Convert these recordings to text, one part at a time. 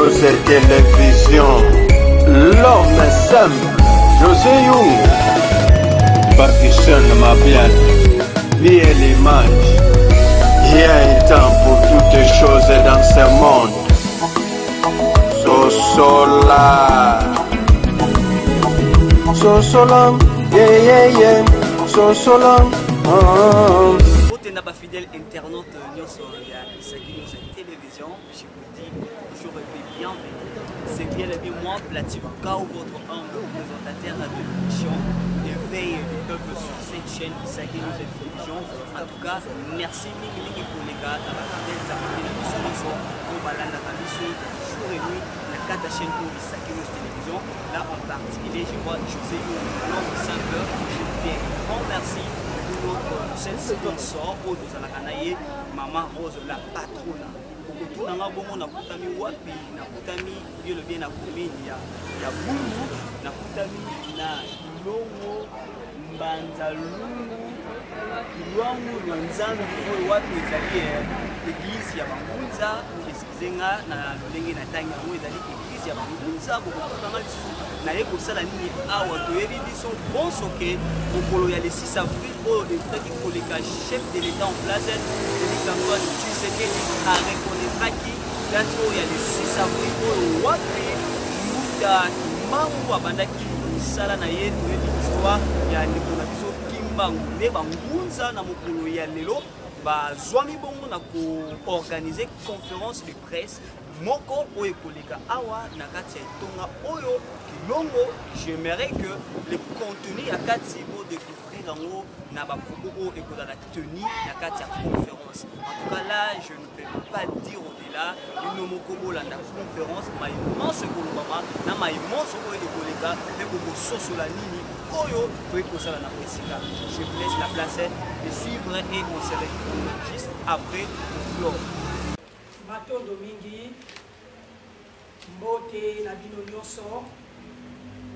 Télévision. L'homme simple, José Young. Pakistan Mabian, Miel Image. Il y a un temps pour toutes choses dans ce monde. Sosola. Sosola, yeah, yeah, yeah. Sosola. Oh. Mbote na ba fidèles internautes nyonso ya Isaki News Télévision. Je vous dis bonjour et puis bienvenue. C'est bien et bien moi, Platine Kao, votre humble présentateur de l'émission Éveil du peuple sur cette chaîne Isaki News Télévision. En tout cas, merci mingi mingi koleka na ba fidèles abonnés na biso nyonso oyo balandaka biso jour et nuit na kati ya chaîne oyo Isaki News Télévision. Là en particulier, je vois José Young, l'homme simple. Je vous dis un grand merci pour notre seul sponsor oyo tozalaka na ye Mama Rose la patrona. Okotuna nga bongo nakutami wapi? Nakutami bien le bien na commune ya, ya Bumbu, nakutami na Longo Mbanza Lungu Lwangu lwa Nzambi oyo wapi ezali eh, eglise ya Bangunza. Excuse nga na lolenge na tangi yango ezali eglise ya Bangunza. Bokotuna nga lisusu naye kosala nini awa? Toyebi biso bonso ke mokolo ya le 6 avril oyo eutaki koleka, chef de l'État en place Félix Antoine Tshisekedi areconnaîtraki date oyo ya le 6 avril oyo wapi Mbuta Kimbangu abandaki mosala na ye. Toyebi histoire ya ndeko na biso Kimbangu. Nde bangunza na mokolo ya lelo bazwami bongo na koorganize conférence de presse moko oyo ekoleka awa na kati ya etonga oyo Kilongo. J'aimerais que le contenu ya kati bodécouvrir yango na bapropos oyo ekozala tenu na kati ya conférence. En tout cas, là je ne peux pas dire au-delà. Bino moko bolanda conférence, mai manso ekolobama na mai manso oyo ekoleka mpe bokososola nini oyo toyei kosala na esika. Je vous laisse la place de suivre et on se retrouve juste après pour clore. Matondo mingi, mbote na bino nyonso.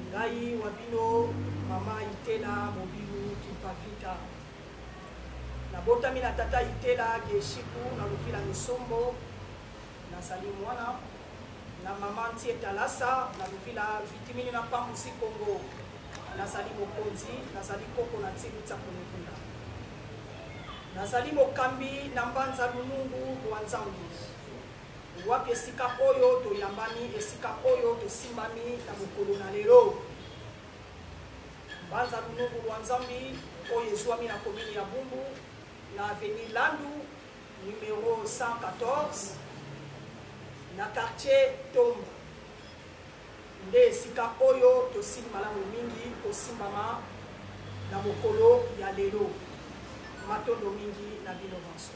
Ngai wa bino mama Itela Mobilu Kimpavita. Nabotami na tata Itela Geshiku na Lufila Misombo. Nazali mwana na mama Ntie Talasa na Lufila Vitimini na Pambusi Kongo. Nazali mokonzi, nazali koko na Ntilu Tsakonevunda. Nazali mokambi na Mbanza Lunungu wa Nzambi. Wapi esika oyo toyambami, esika oyo tosimbami na mokolo na lelo? Mbanza Lunungu lwa Nzambi oyo ezwami na komini ya Bumbu na avenue Landu numero 114 na quartier Tomba nde esika oyo tosili malamu mingi kosimbama na mokolo ya lelo. Matondo mingi na bino banso.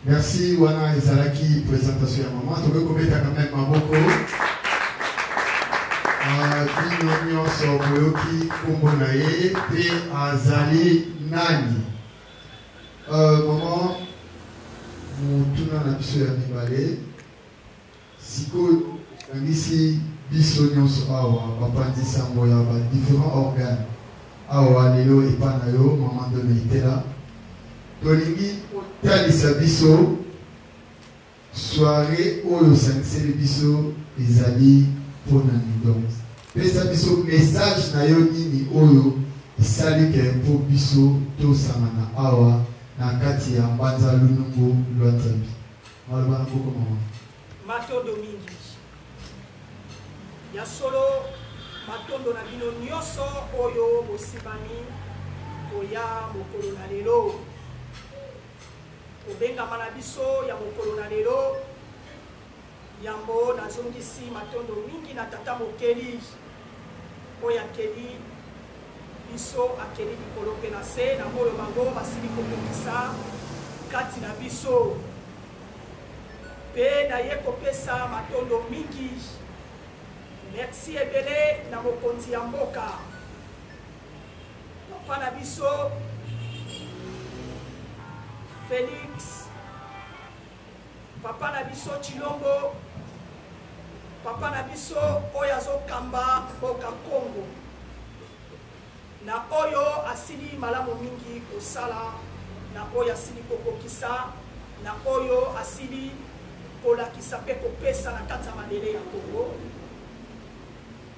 Merci, wana ezalaki présentation ya mama. Tokoki kobeta quand même maboko. Bino nyonso boyoki nkombo na ye mpe azali nani. Mama, motuna na biso ya mibale sikoyo ekangisi biso nyonso awa, bapanzi sango ya ba différents organes awa lelo epa na yo mama Ndono Itela, tolingi otalisa biso soirée oyo osangiseli biso ezali mpona nini. Donc pesa biso message na yo nini oyo esali ke mpo biso tosangana awa na kati ya Mbanza Lunungu lwa Nzambi. Maloba na boko, mama. Matondo mingi. Ya solo, matondo na bino nyonso oyo bosimbami koya mokolo na lelo. Kobengama na biso ya mokolo na lelo, yambo nazongisi matondo mingi na Tata Mokeli oyo akeli biso, akeli likolo mpe na se, na oyo bango basili kokokisa kati na biso. Mpe naye kopesa matondo mingi, merci ebele na mokonzi ya mboka, papa na biso Felix, papa na biso Tshilombo, papa na biso oyo azokamba mboka Congo, na oyo asili malamu mingi kosala, na oyo asili kokokisa, na oyo asili kolakisa mpe kopesa na kati ya mabele ya Congo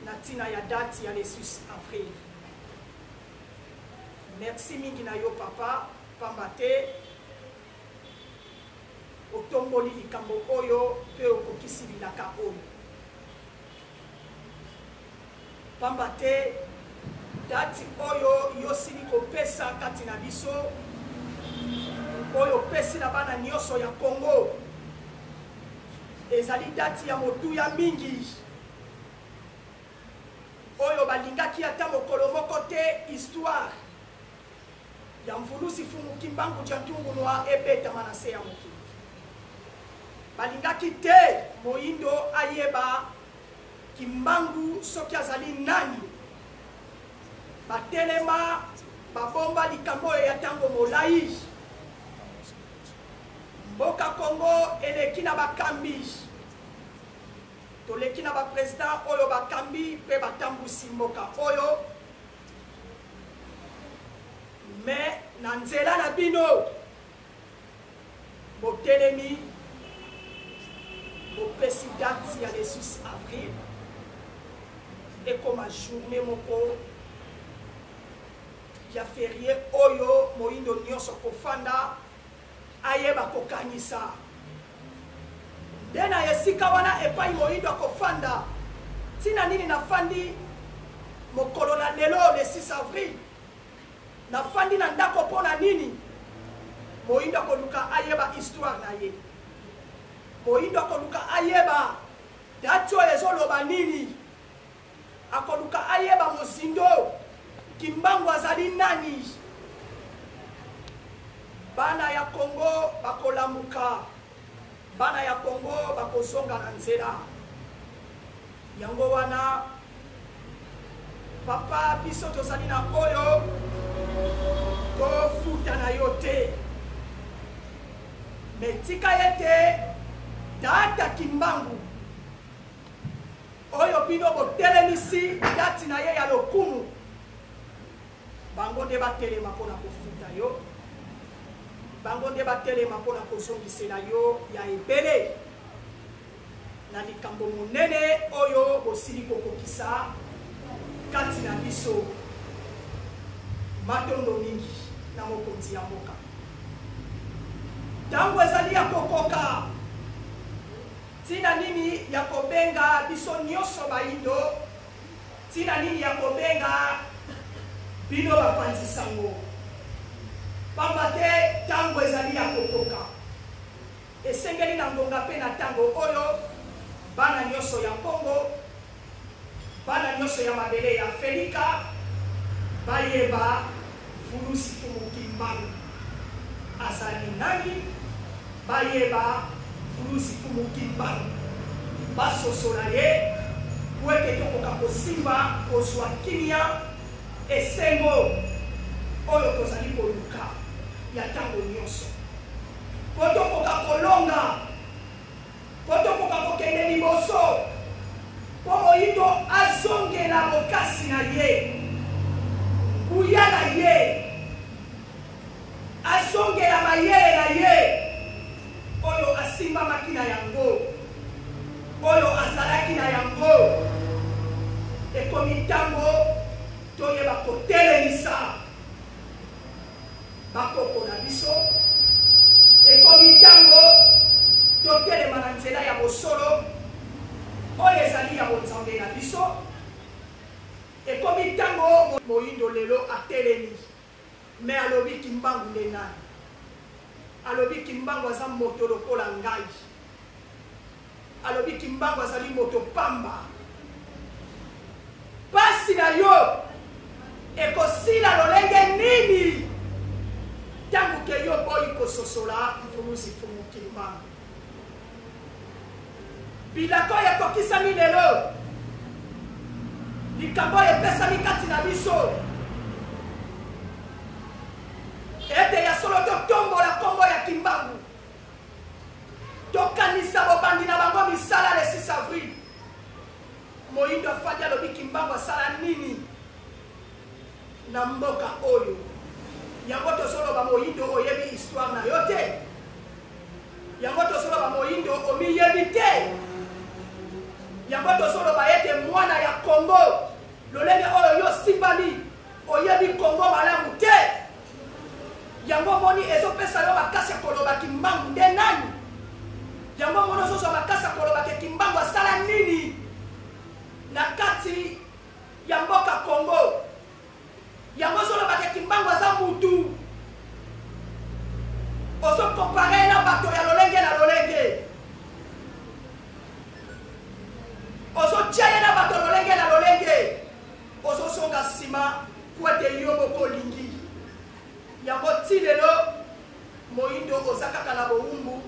na ntina ya date ya le 6 avril. Merci mingi na yo papa, pamba te otomboli likambo oyo mpe okokisi bilaka oyo. Pamba te dati oyo yosili kopesa kati na biso, oyo opesi na bana nyonso ya Congo, ezali dati ya motuya mingi oyo balingaki ata mokolo moko te histoire ya Mvuluzi Fumu Kimbangu Diantungunua ebetama na se ya mokili. Balingaki te moindo ayeba Kimbangu soki azali nani. Batelema babomba likambo oyo ya ntango molai. Mboka Congo eleki na bakambi, toleki na bapresident oyo bakambi mpe batambusi mboka oyo, me na nzela na bino botelemi bopesi date ya le 6 avril ekoma journée moko ya ferie oyo moyindo nyonso kofanda ayeba kokanisa nde na esika wana epai moyindo akofanda ntina nini nafandi mokolo na lelo le 6 avril Nafandi na ndako mpo na nini? Moyindo akoluka ayeba histoire na ye. Moyindo akoluka ayeba date oyo ezoloba nini. Akoluka ayeba mozindo Kimbangu azali nani. Bana ya Congo bakolamuka, bana ya Congo bakozonga na nzela. Yango wana papa, biso tozali na oyo tofuta na yo te, me tika ete tata Kimbangu oyo bino botelemisi dati na ye ya lokumu, bango nde batelema mpo na kofuta yo, bango nde batelema mpo na kozongisela yo ya ebele na likambo monene oyo bosili kokokisa kati na biso. Matondo mingi na mokonzi ya mboka. Ntango ezali ya kokoka. Ntina nini ya kobenga biso nyonso bayindo? Ntina nini ya kobenga bino bapanzi sango? Pamba te ntango ezali ya kokoka. Esengeli na ngonga mpe na tango oyo, bana nionso ya Congo, bana nionso ya mabele ya Afelika bayeba Mvuluzi Mfumu Kimbangu azali nani, bayeba Mvuluzi Mfumu Kimbangu, basosola ye mpo ete tokoka kosimba kozwa kimia, esengo oyo tozali koluka ya tango nionso. Mpo tokoka kolonga, mpo tokoka kokende liboso, mpo moyindo azongela bokasi na ye, nguya na ye, azongela mayele na ye oyo asimbamaki na yango, oyo azalaki na yango. Ekomi ntango toyeba kotelemisa Bakoko na biso, ekomi ntango totelema na nzela ya bosolo oyo ezali ya bonzambe na biso. Ekomi ntango moyindo lelo atelemi me alobi Kimbangu nde nani? Alobi Kimbangu aza moto lokola ngai. Alobi Kimbangu azali moto pamba. Pasi na yo ekosila lolenge nini ntango ke yo oboyi kososola Mvuluzi Mfumu Kimbangu? Bilaka oyo ekokisami lelo, likambo oyo epesami kati na biso ete ya solo totombola nkombo ya Kimbangu. Tokanisa bobandi na bango misala le 6 avril. Moyindo afandi alobi Kimbangu asala nini na mboka oyo? Yango tozoloba moyindo oyebi histoire na yo te. Yango tozoloba moyindo omiyebi te. Yango tozoloba ete mwana ya Congo lolenge oyo yo osimbami oyebi Congo malamu te. Yango omoni ezopesa yo makasi ya koloba Kimbangu nde nani? Yango omoni ozozwa makasi ya koloba ke Kimbangu asala nini na kati ya mboka Congo? Yango ozoloba ke Kimbangu aza mutu, ozo compare ye na bato ya lolenge na lolenge, ozotia ye na bato lolenge na lolenge, ozozonga nsima po ete yo moko olingi yango. Ti lelo moyindo oza kaka na bowumbu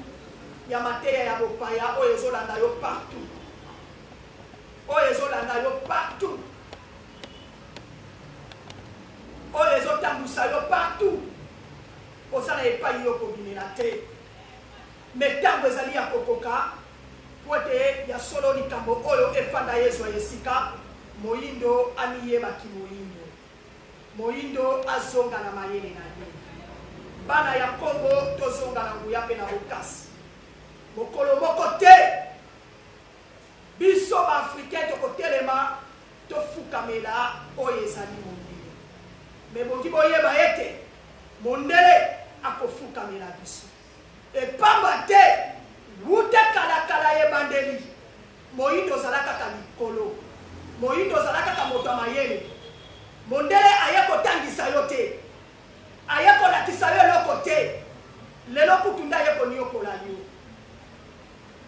ya mateya ya bopaya oyo ezolanda yo partout, oyo ezolanda yo partout, oyo ezotambusa yo partout. Oza na epai yo kobimela te. Me ntango ezali ya kokoka mpo ete ya solo likambo oyo efanda ezwa esika, moyindo amiyebaki moyindo, moyindo azonga na mayele na ye. Bana ya Kongo tozonga na nguya mpe na bokasi. Mokolo moko te biso ba Africain tokotelema tofukamela oyo ezali mondele. Me bongi boyeba ete mondele akofukamela biso. Epamba te wuta kala kala ebandeli moyindo ozala kaka likolo, moyindo ozala kaka moto ya mayele. Mondele aye kotangisa yo te, aye kolakisa yo eloko te, lelo kutu nde aye koniokola yo.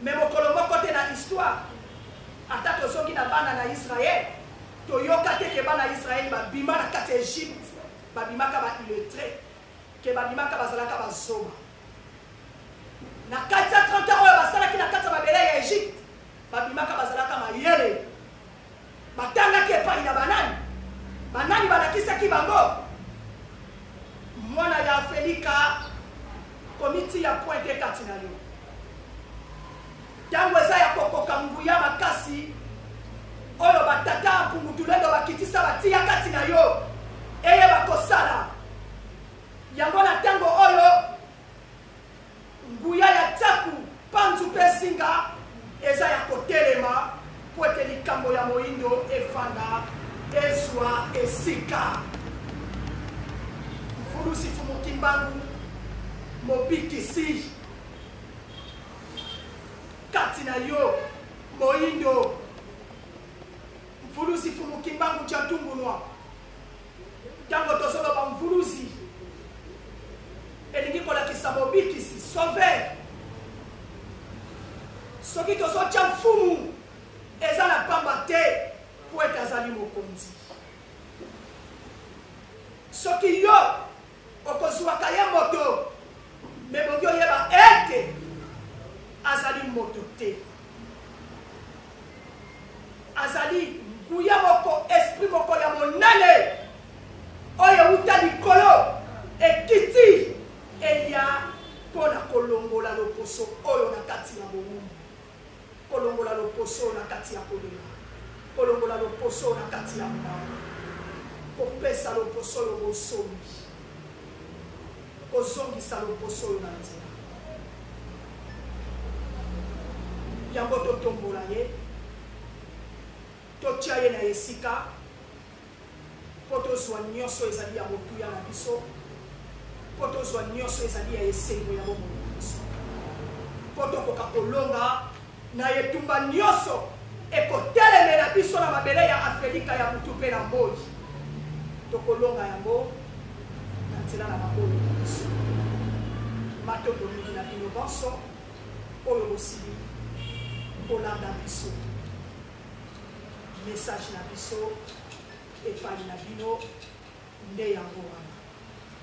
Mais mokolo moko te na histoire, ata tozongi na bana na Israël, toyoka te ke bana Israël babima na kati ya Egypte, babimaka ba illettrés, ke babimaka bazalaka bazoba. Na 430 ans oyo basalaki na kati ya mabele ya Egypte, babimaka bazalaka mayele. Batangaki epai na banani? Banani balakisaki bango? Mwana ya Afelika, komitiya point te kati na yo. Ntango eza ya kokoka nguya makasi oyo batata ya mpungutulendo bakitisa batiya kati na yo eyeba kosala yango na ntango oyo Nguya ya tsaku, panzu mpe zinga eza ya kotelema mpo ete likambo ya moindo efanda ezwa esika. Mvuluzi Mfumu Kimbangu mobikisi kati na yo moindo. Mvuluzi Mfumu Kimbangu Djantungunua. Ntango tozoloba mvuluzi, elingi kolakisa mobikisi, sauveur. Soki tozotya mfumu, eza na pamba te mpo ete azali mokonzi. Soki yo okozwaka ye moto, mebongi oyeba ete azali moto te. Azali nguya moko, esprit moko ya monene oyo euta likolo ekiti eya mpo na kolongola loposo oyo na kati ya bowumbu, kolongola loposo oyo na kati ya kolela, kolongola loposo oyo na kati ya mawa, kopesa loposo oyo bonsomi, kozongisa loposo oyo na nzela. Yango totombola ye, totia ye na esika mpo tozwa nyonso ezali ya motuya na biso, mpo tozwa nyonso ezali ya esengo ya bomoi na biso, mpo tokoka kolonga na etumba nyonso ekotelemela biso na mabele ya Afelika ya butu mpe na moi. Tokolonga yango na nzela na baoyo na biso. Matondo mingi na bino banso oyo bosili kolanda biso. Message na biso epai na bino nde yango wana.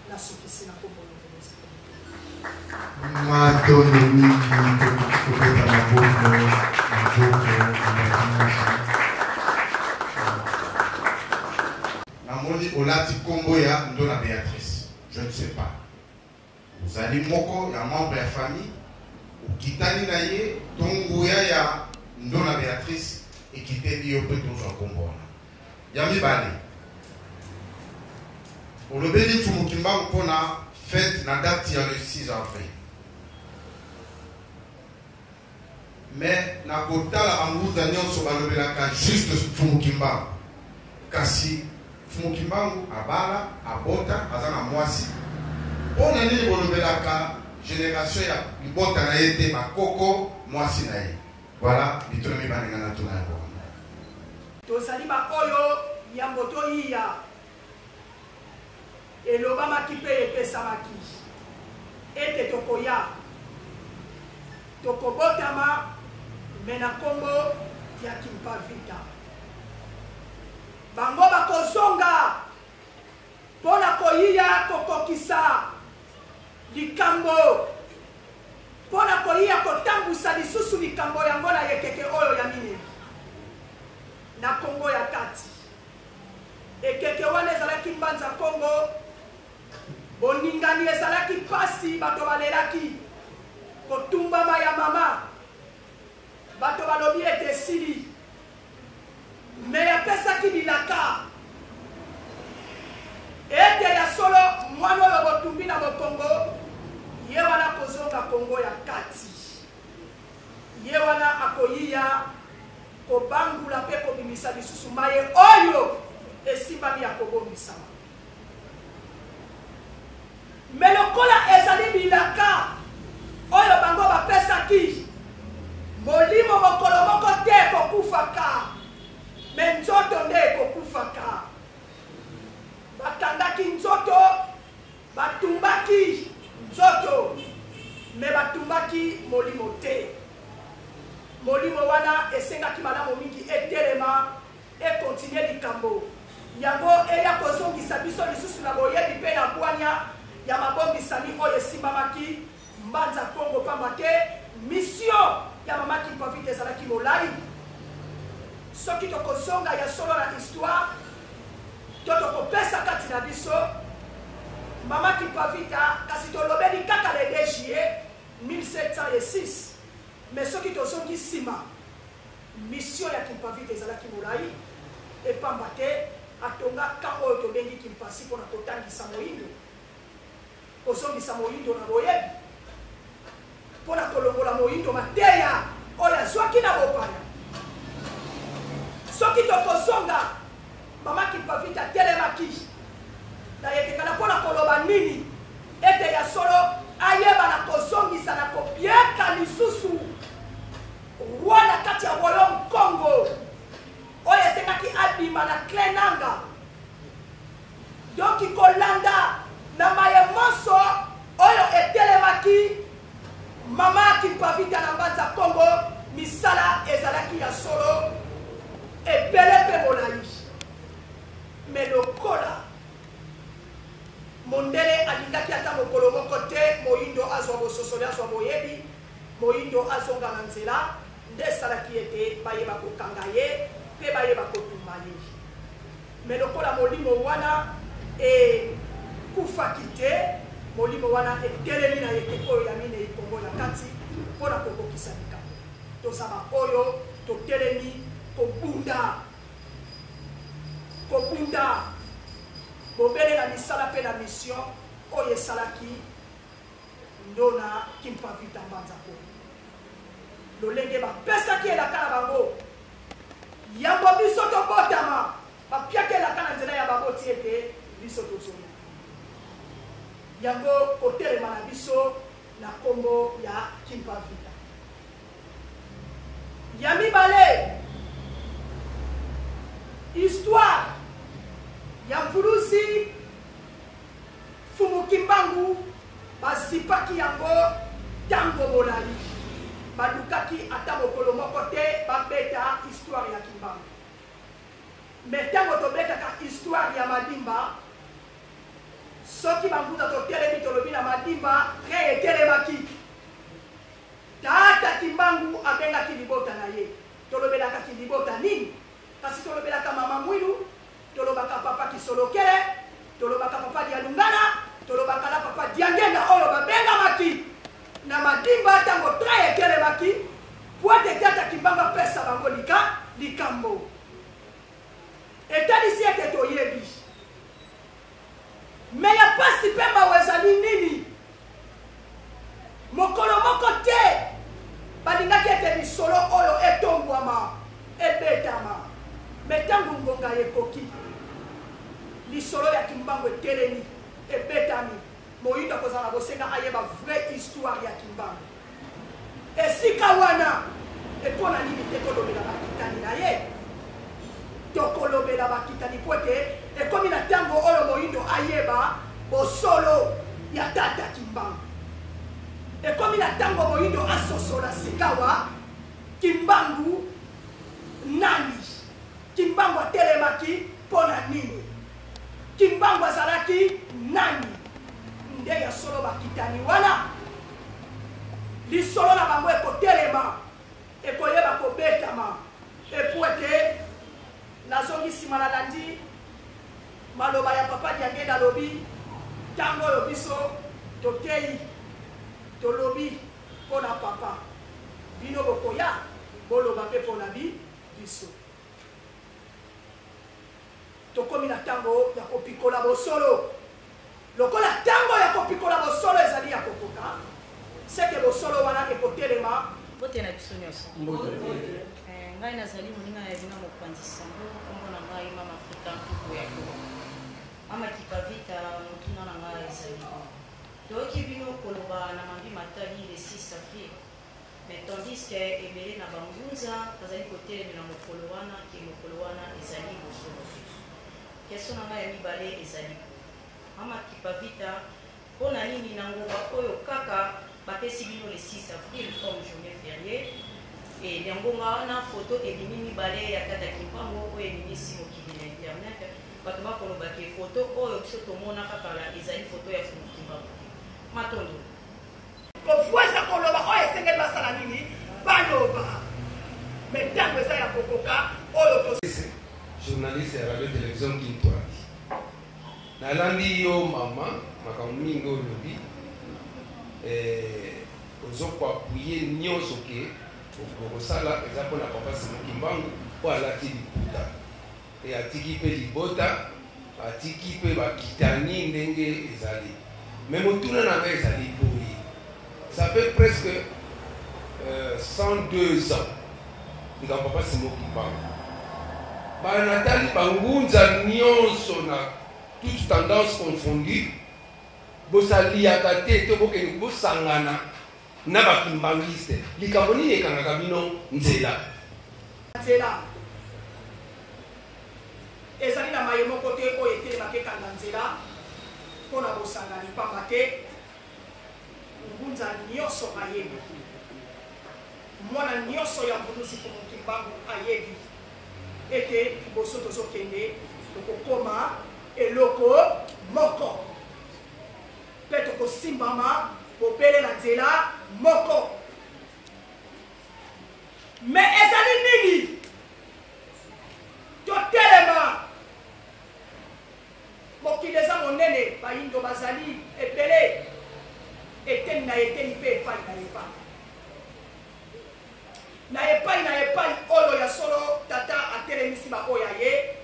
Nasukisi na kombo na Mvuluzi. Matondo mingi, tokobeta maboko maboko na bato nyonso. Namoni olati kombo ya Ndona Beatrice, je ne sais pas. Ozali moko ya membre ya famille, okitani na ye to nguya ya Ndona Beatrice ekiteli yo mpe tozwa kombo wana. Ya mibale, olobeli Mfumu Kimbangu mpona fete na date ya le 6 avril. Mais na kotala ba nguza nionso balobelaka juste Mfumu Kimbangu. Kasi Mfumu Kimbangu abala, abota, aza na mwasi. Pona nini bolobelaka generation ya libota na ye te, ba koko, mwasi na ye? Voilà mituna mibale nga natuna yango wana. Tozali ba oyo yambo toyiya Elobamaki mpe epesamaki ete tokoya, tokobotama me na nkombo ya Kimpa Vita. Bango bakozonga mpo na koyiya kokokisa likambo, mpo na koyiya kotambwisa lisusu likambo yango na ekeke oyo ya minei na Kongo ya kati. Ekeke wana ezalaki Mbanza Kongo, boningani ezalaki mpasi, bato balelaki kotumbama ya mama, bato balobi ete esili, me apesaki bilaka ete ya solo mwana oyo botumbi na mokongo ye wana akozonga Kongo ya kati. Ye wana akoyiya kobangula mpe kobimisa lisusu maye oyo esimbami ya kobongisama. Me lokola ezali bilaka oyo bango bapesaki, molimo mokolo moko te ekokufaka, me nzoto nde ekokufaka. Bakangaki nzoto Batumbaki nzoto mais batumbaki molimo te. Molimo wana esengaki malamu mingi etelema, e continuer likambo yango eya kozongisa biso lisusu na boyebi mpe na bwanya ya mabongisami oyo esimbamaki Mbanza Kongo pamba te mission ya mama Kimpa-Vita ezalaki molayi. Soki tokozonga ya solo na histoire to tokopesa kati na biso mama Kimpa-Vita, kasi tolobeli kaka le 2 juillet 1706, mais soki tozongi nsima, mission ya Kimpa-Vita ezalaki molayi, epamba te atonga camp oyo tobengi Kimpasi mpo na kotangisa moindo. Kozongisa moyindo na boyebi mpo na kolongola moyindo mateya oyo azwaki na bopaya. Soki tokozonga, Mama Kimpavita atelemaki na yekekana mpo na koloba nini? Ete ya solo ayeba na kozongisa na kobieka lisusu roi na kati ya royaume Kongo oyo esengaki abima na cle nanga. Donc kolanda na maye manso oyo etelemaki mama Kimpavita na Mbanza Kongo, misala ezalaki ya solo ebele mpe molayi. Mais lokola mondele alingaki ata mokolo moko te moyindo azwa bososoli, azwa boyebi, moyindo azonga na nzela, nde esalaki ete bayeba kokanga ye mpe bayeba kotumba ye. Mais lokola molimo wana ekufaki te, molimo wana etelemi na ekeke oyo ya minei, Kongo ya kati, mpo na kokokisa likambo. Toza baoyo totelemi kobunda, kobunda bobele na misala mpe na mission oyo esalaki Ndona Kimpa Vita Mbanza Kongo. Lolenge bapesaki elaka na bango yambo biso tobotama, bapiaki elaka na nzela ya baboti ete biso tozoya. Yango kotelema na biso na kombo ya Kimpa Vita. Ya mibale, histoire ya Mvuluzi Mfumu Kimbangu bazipaki yango tango molayi. Balukaki ata mokolo moko te babeta histoire ya Kimbangu. Mais tango tobetaka histoire ya Madimba, soki banguza totelemi tolobi na Madimba, train etelemaki. Tata Kimbangu abengaki libota na ye. Tolobelaka kilibota nini? Kasi tolobelaka Mama Mwilu, Tolobaka papa Kisolokele, tolobaka papa Dialungana, tolobaka na papa Diangenda oyo babengamaki na Madimba tango train etelemaki po ete tata Kimbangu apesa bango lika likambo. Etalisi ete toyebi. Mais ya pasi pe mawa ezali nini? Mokolo moko te balingaki ete lisolo Mais ntango ngonga ekoki, lisolo ya Kimbangu etelemi, ebetami, moyindo akozala na bosenga ayeba vraie histoire ya Kimbangu. Esika wana, mpo na nini te tolobela bakitani na ye? Tokolobela bakitani mpo ete ekomi na ntango oyo moyindo ayeba bosolo ya tata Kimbangu. Ekomi na ntango moyindo asosola sikawa Kimbangu nani. Kimbangu atelemaki mpo na nini? Kimbangu azalaki nani? Nde ya solo bakitani wana lisolo na bango ekotelema, ekoyeba kobetama. Epo ete nazongi nsima, nalandi maloba ya papa Diangenda, alobi ntango oyo biso toteyi, tolobi mpo na papa, bino bokoya boloba mpe mpo na biso. Tokomi na ntango ya kopikola bosolo. Lokola ntango ya kopikola bosolo ezali ya kokoka, seke bosolo wana ekotelema. Mbote na biso nyonso. Eh, ngai nazali moninga ya bino mopanzi sango, nkombo na ngai Mama Afrika Nkuku ya Kongo. Mama Kipavita, motuna na ngai ezali toyoki bino koloba na mambi matali le 6 avril, mais tandis que ebele na bangunza bazali kotelemela mokolo wana, ke mokolo wana ezali bosolo te. Question na ngai ya mibale ezali boye, Mama Kipavita, mpo na nini na ngonga oyo kaka bapesi bino le 6 avril comme journée fériée, e na ngonga wana foto ebimi mibale ya tata Kimbangu oyo ebimisi mokili na internet, bato bakoloba ke foto oyo biso tomonaka kala ezali foto ya Mfumu Kimbangu te? Matondo. Kofuesa koloba oyo esengeli basala nini baloba, me ntango eza ya kokoka oyo to Journaliste ya radio television Kintwadi, nalandi yo mama, makambo mingi oyo olobi, eh, ozo koapuye nyonso ke okosala eza mpona papa Simon Kimbangu mpo alati liputa e atiki mpe libota, atiki mpe bakitani ndenge ezali. Me motuna na ngai ezali boye, ça fait presque 102 ans likambo papa Simon Kimbangu, banatali bangunza nyonso na toute tendance confondue, bosaliaka te to bokende bosangana na bakimbangiste, likambo nini ekangaka bino nzela? Nzela ezali na maye moko te oyo etelemaka ekanga nzela mpo na bosangani, mpamba te ngunza nyonso ayebi, mwana nyonso ya Mvuluzi Mfumu Kimbangu ayebi ete liboso tozokende tokokoma eloko moko mpe tokosimbama bobele na nzela moko. Me ezali nini? Totelema! Mokili eza monene, bayindo bazali ebele, eteni na eteni mpe epai na epai. Na epai na epai oyo ya solo tata atelemisi baoyo ya ye,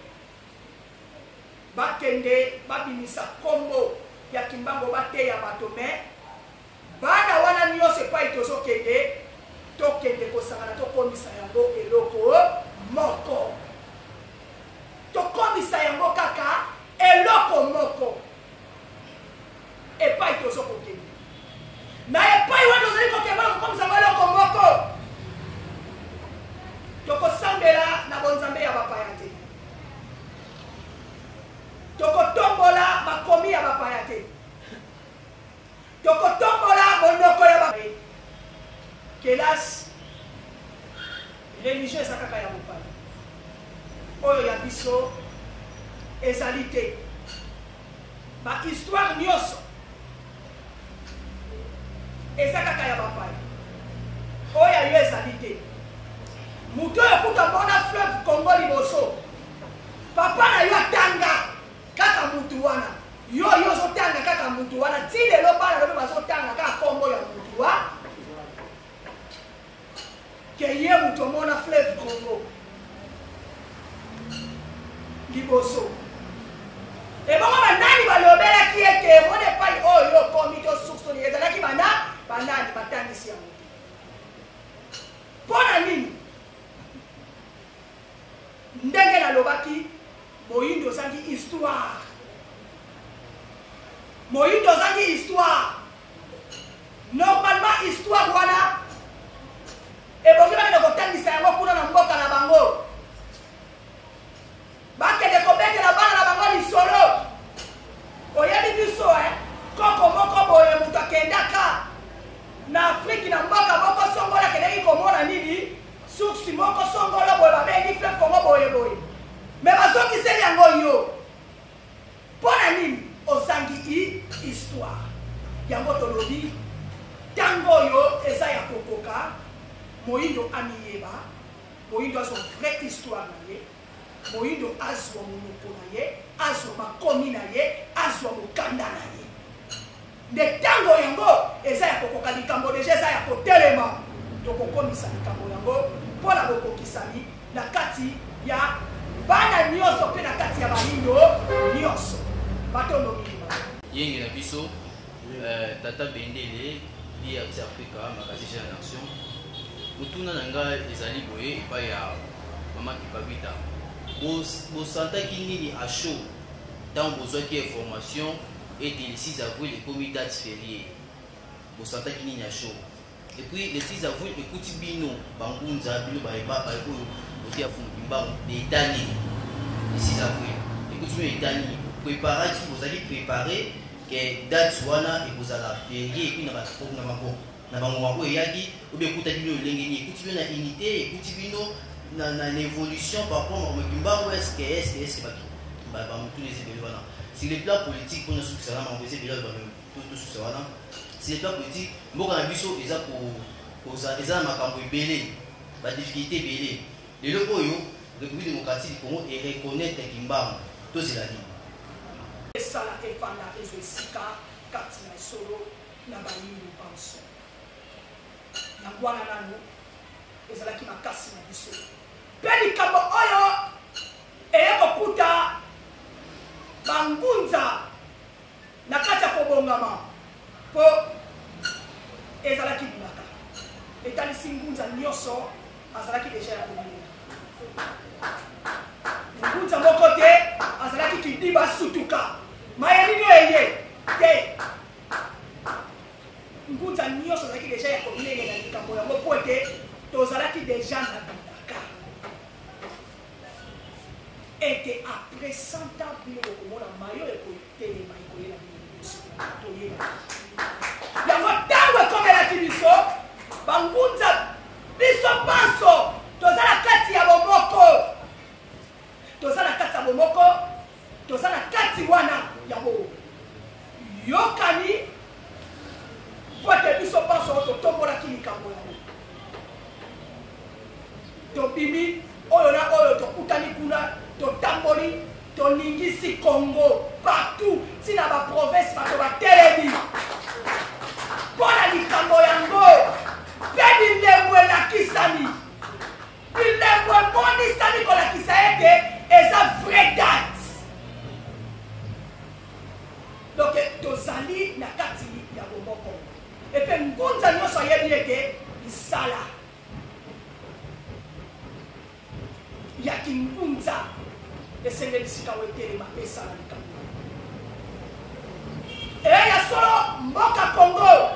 bakende babimisa kombo ya Kimbango, bateya bato. Me bana wana nyonso epai tozokende, tokende kosangana, tokomisa yango eloko moko, tokomisa yango kaka eloko moko epai tozokokende. Na epai wana tozali kokende mpona kokomisa yango eloko moko, tokosambela na bonzambe ya bapaya te, tokotombola makomi ya bapaya te, tokotombola monoko ya ba kelasi. Religion eza kaka ya mopaya, oyo ya biso ezali te. Ba histoire nyonso eza kaka ya bapaya, oyo ya yo ezali te. Moto oyo kuta mona fleuve Congo liboso, papa na yo atanga kaka mutu wana, yo yo ozotanga kaka mutu wana ti lelo, bana lobi bazotanga kaka kombo ya mutu wa ke ye mutu omona fleuve Congo liboso. Ebongo banani balobelaki ete emona epai oyo yo okomi to source toni ezalaki bana banani batangisi yango te? Mpo na nini? Ndenge na nalobaki, moyindo ozangi histoire. Moyindo ozangi histoire. Normalement histoire wana ebongi bakende kotangisa yango kuna na mboka na bango. Bakende kobetela bana na bango lisolo. Oyebi biso eh, koko moko boye moto akendaka na Afriki na mboka moko songolo akendaki komona nini source moko songolo boye babengi fleuve Congo boye boye, me bazongiseli yango yo mpo na nini? Ozangi i histoire. Yango tolobi ntango oyo eza ya kokoka, moyindo amiyeba, moyindo azwa vraie histoire na ye, Moyindo azwa monoko na ye, azwa makomi na ye, azwa mokanda na ye. Nde tango yango eza ya kokoka, likambo deja eza ya kotelema, tokokomisa likambo yango mpo na bokokisami na kati ya bana nyonso mpe na kati ya bayindo nyonso. Matondo mingi. Yenge na biso euh, tata Bendele DRC Africa magazine Jeune Nation. Motuna na ngai ezali boye epai ya mama Kipavita, bosantaki nini à chaud ntango bozwaki information ete le 6 avril ekomi date fériée? Bosantaki nini à chaud? Et puis le 6 avril ekuti bino bangunza, bino bayeba oyo boteya Fumu Kimbangu na eta nini? Le 6 avril ekuti bino eta nini? Preparaki, bozali préparé ke date wana ekozala férié epuis na na bangonga oyo eyaki obi ekutaki bino lolenge nini? Ekuti bino na unité, ekuti bino na, na, na évolution par rapport makambo Kimbangu? Est-ce que est-ce que est-ce que bamotuna eza ebele wana sur le plan politique mpona sukisa na makambo eza ebele tosukisa wana sur le plan politique. Mboka na biso eza koza eza na makambo ebele, badifficulté ebele. Lelo oyo République démocratique du Congo ereconnaître Kimbangu, tozela nini? Esala efanda ezwa esika kati na esolo na bayindo banso. Yango wana nanu ezalaki makasi na biso mpe likambo oyo eye kokuta bangunza na kati ya kobongama, mpo ezalaki bilaka etalisi ngunza nyonso azalaki deja ya komilela. Ngunza moko te azalaki kidiba sutuka mayelino eye te. Ngunza nyonso azalaki deja ya komilela likambo yango mpo ete tozalaki deja na bilaka ete après 100 ans bino bokomona mayo ekotelema ekoyela bino liboso. Toyebaki yango ntango ekomelaki biso bangunza, biso banso toza na kati ya bomoko, toza na kati ya bomoko, toza na kati wana ya boyokani, mpo ete biso banso totombolaki likambo yango, tobimi oyo na oyo, tokutani kuna, totamboli, toningisi Congo partout, ntina baprovince, bato batelemi mpo na likambo yango, mpe bilembo elakisami, bilembo emonisami kolakisa ete eza vraie date. Donc tozali na kati ya bomoko, epe ngunza nyonso ayebi ete misala ya kingunza esengeli sikawa etelema mpe esala likambo e ya solo. Mboka Congo,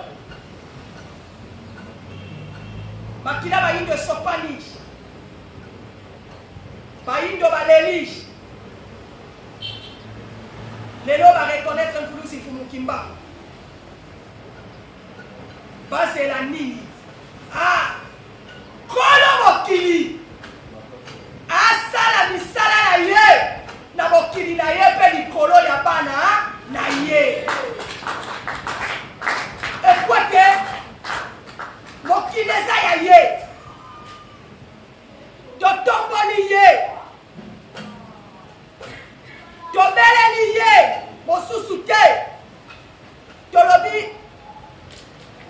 makila bayindo esopani, bayindo baleli. Lelo bareconnaitre Mvuluzi Mfumu Kimbangu, bazela nini? Ah, Nkolo mokili asala misala na ye na mokili na ye mpe likolo ya bana na ye, ekwete mokili eza ya ye. Totomboli ye, tobeleli ye mosusu te. Tolobi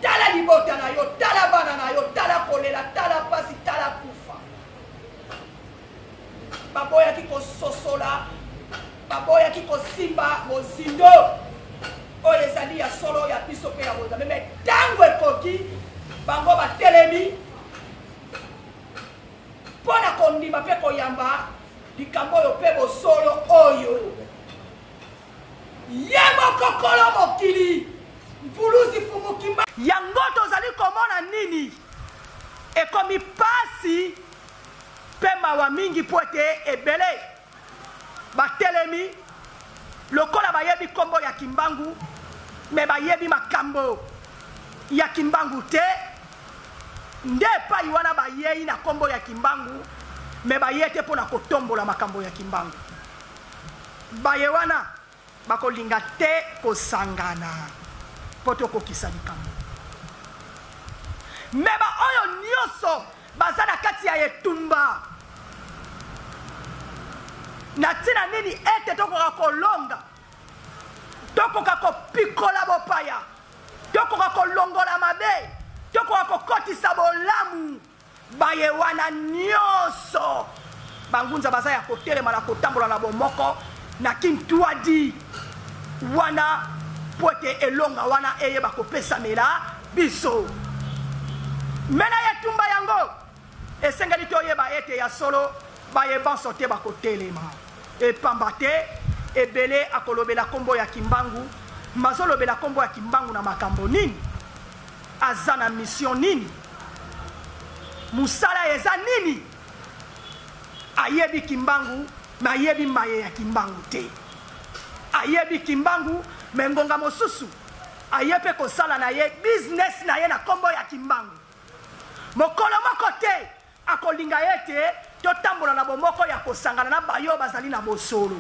tala libota na yo, tala bana na yo, tala kolela, tala pasi, tala kufa. Baboyaki kososola, baboyaki kosimba mozindo oyo ezali ya solo ya biso mpe ya bonzambe. Me ntango ekoki, bango batelemi mpo na kondima mpe koyamba. likambo oyo mpe bosolo oyo. Ye moko Nkolo mokili, Mvuluzi Mfumu Kimbangu. Yango tozali komona nini? Ekomi pasi mpe mawa mingi mpo ete ebele batelemi lokola bayebi kombo ya Kimbangu mais bayebi makambo ya Kimbangu te. Nde epai wana bayei na kombo ya Kimbangu mais baye te mpo na kotombola makambo ya Kimbangu. Baye wana bakolinga te kosangana mpo tokokisa likambo. Mais baoyo nyoso baza na kati ya etumba na ntina nini ete tokoka kolonga, tokoka kopikola bopaya, tokoka kolongola mabe, tokoka kokotisa bolamu. Baye wana nionso bangunza baza ya kotelema na kotambola na bomoko na Kintuadi wana mpo ete elonga wana eyeba kopesamela biso. Me na etumba yango esengeli toyeba ete ya solo baye banso te bakotelema epamba te ebele akolobela kombo ya Kimbangu mazolobela kombo ya Kimbangu na makambo nini? Aza na mission nini? Musala eza nini? Ayebi Kimbangu mais ayebi maye ya Kimbangu te. Ayebi Kimbangu mais ngonga mosusu aye pe kosala na ye business na ye na kombo ya Kimbangu. Mokolo moko te Akolinga ete totambola na bomoko ya kosangana na baye bazali na bosolo.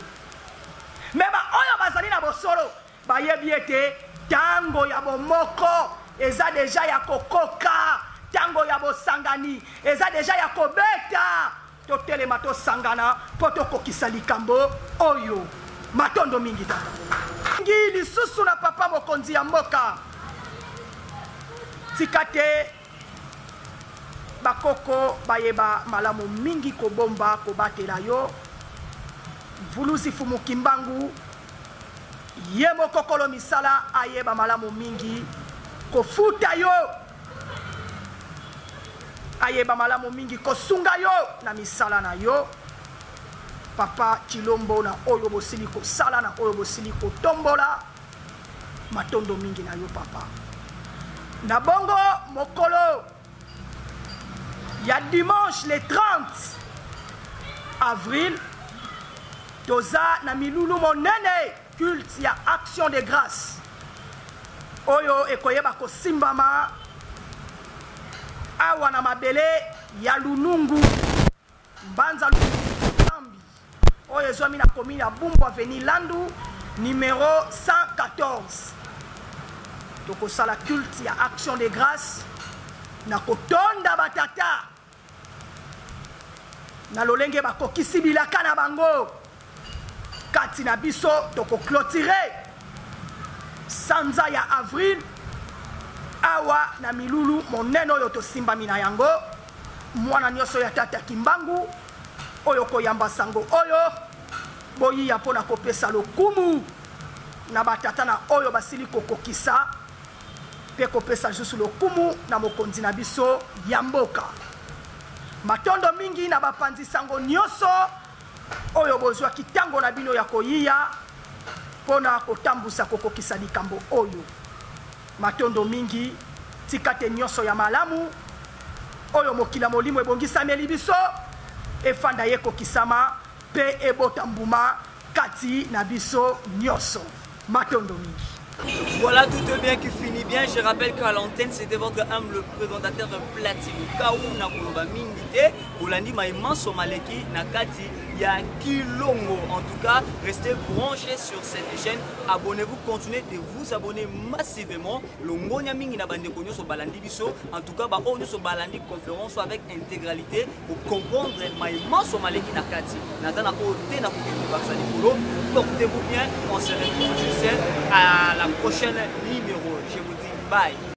Me baoyo bazali na bosolo bayebi ete tango ya bomoko eza deja ya kokoka, tango ya bosangani eza deja ya kobeta. Totelema, tosangana mpo tokokisa likambo oyo. Matondo mingi tata. Mingi lisusu na papa mokonzi ya mboka. Tika te Bakoko bayeba malamu mingi kobomba kobatela yo Mvuluzi Fumu Kimbangu ye moko kolo misala ayeba malamu mingi kofuta yo ayeba malamu mingi kosunga yo na misala na yo papa Tshilombo na oyo bosili kosala na oyo bosili kotombola Matondo mingi na yo papa. Na bongo mokolo ya dimanche le 30 avril toza na milulu monene culte ya action de grâce oyo ekoyeba kosimbama awa na mabele ya Lunungu Mbanza Lusambi oyo ezwami na commune ya Bumbu avenue Landu numero 114. Tokosala culte ya action de grâce na kotonda batata na lolenge bakokisi bilaka na bango kati na biso. Tokoclotire sanza ya avril awa na milulu monene oyo tosimbami na yango. Mwana nyoso ya Tata Kimbangu oyo koyamba sango oyo, boyiya mpo na kopesa lokumu na batata na oyo basili kokokisa mpe kopesa lisusu lokumu na mokonzi na biso ya mboka. Matondo mingi na bapanzi sango nyoso oyo bozwaki tango na bino ya koyiya mpo na kotambusa kokokisa likambo oyo. Matondo mingi, tika te nyonso ya malamu oyo mokili ya molimo ebongisameli biso efanda ye ekokisama mpe ebota mbuma kati na biso nyonso. Matondo mingi. Voilà, tout est bien qui finit bien. Je rappelle qu'à l'antenne, c'était votre humble présentateur Platine Kaou Nakoloba mingi te. Bolandi maye manso maleki na kati ya Kilongo. En tout cas, restez branchés sur cette chaîne. Abonnez-vous, continuez de vous abonner massivement. Longonya mingi na bandeko nyoso balandi biso. En tout cas, ba oyo nyoso balandi conférence avec intégralité pour comprendre maye manso maleki na kati. Naza na oyo te na kokende bakisa likolo. Portez-vous bien. On se retrouve juste à la prochaine numéro. Je vous dis bye.